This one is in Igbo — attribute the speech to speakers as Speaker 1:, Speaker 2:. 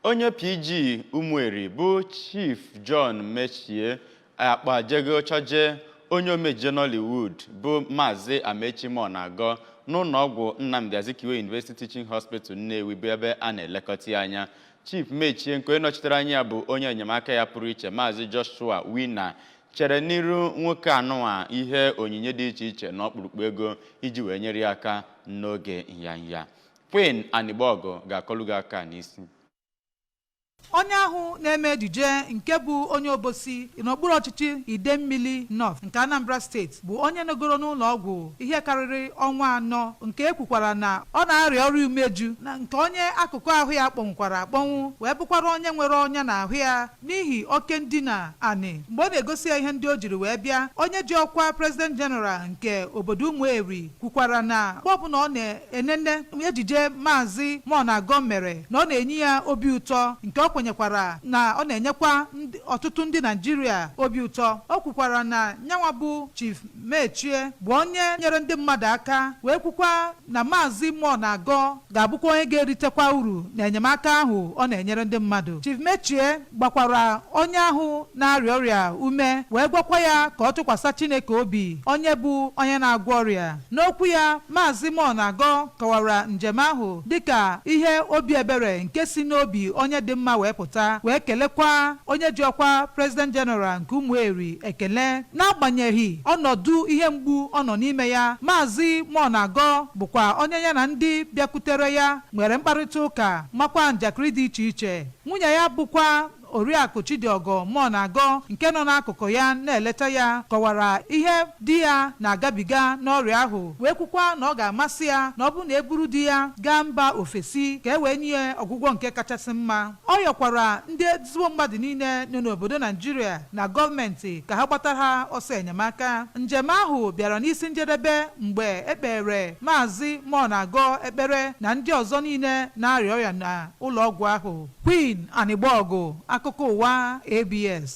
Speaker 1: Onye PG Umueri bụ Chief John Mechie akpajego chọje onye omejije Nollywood bụ Maazị Amechi Muonagor n'ụlọọgwụ Nnamdi Azikiwe University Teaching Hospital, Nnewi, bụ ebe a na-elekọta ya anya. Chief Mechie, nke onye nọchitere anya ya bụ onye enyemaka ya pụrụ iche, Maazị Joshua Wina, chere n'iru nwoke anụwa ihe onyinye dị iche iche na ọkpụrụkpụ ego iji wee nyere ya aka n'oge nyanya. Queen Anigbogu ga-akọlụ gị aka n'isi.
Speaker 2: Onye ahụ na-eme ejije nke bụ onye Obosi n'okpuru ọchịchị Idemmili North nke Anambra Steeti bụ onye nọgoro n'ụlọ ọgwụ ihe karịrị ọnwa 4, nke e kwukwara na ọ na-arịa ọrịa umeju, na nke onye akụkụ ahụ ya kpọnwụkwara akpọnwụ, wee bụkwara onye nwere ọnya n'ahụ ya n'ihi oke ndina anị. Mgbe ọ na-egosi ya ihe ndị o jiri wee bịa, onye ji ọkwa President General nke obodo Ụmụeri kwukwara na mgbe ọbụla ọ na-enene ejije Maazị Muonagor mere, na ọ na-enye ya obi ụtọ, nke ọ kwenyekwara na ọ na-enyekwa ọtụtụ ndị Naijiria obi ụtọ. O kwukwara na nyanwa bụ Chief Mechie bụ onye nyere ndị mmadụ aka, wee kwukwa na Maazị Muonagor ga-abụkwa onye ga-eritekwa uru na enyemaka ahụ ọ na-enyere ndị mmadụ. Chief Mechie gbakwara onye ahụ na-arịa ọrịa ume, wee gwakwa ya ka ọ tụkwasị Chineke obi, onye bụ onye na-agwọ ọrịa. N'okwu ya, Maazị Muonagor kọwara njem ahụ dịka ihe obi ebere nke si n'obi onye dị mma wee pụta, wee kelekwa onye ji ọkwa President General nke Ụmụeri ekele. N'agbanyeghị ọnọdụ ihe mgbu ọ nọ n'ime ya, Maazị Muonagor bụkwa onye ya na ndị bịakwutere ya nwere mkparịta ụka, makwa njakịrị dị iche iche. Nwunye ya, bụkwa Oriakụ Chidiogo Muonagor, nke nọ n'akụkụ ya na-eleta ya, kọwara ihe di ya na-agabiga n'ọrịa ahụ, wee kwukwa na ọ ga-amasị ya na ọ bụrụ na e buru di ya gaa mba ofesi ka e wee nye ọgwụgwọ nke kachasị mma. Ọ yọkwara ndị ezigbo mmadụ niile nọ n'obodo Naijiria na gọọmenti ka ha gbatara ha ọsọ enyemaka. Njem ahụ bịara n'isi njedebe mgbe ekpere Maazị Muonagor ekpere na ndị ọzọ niile na-arịa ọrịa na ụlọ ọgwụ ahụ. Queen Anigbogu, akụkọ ụwa ABS.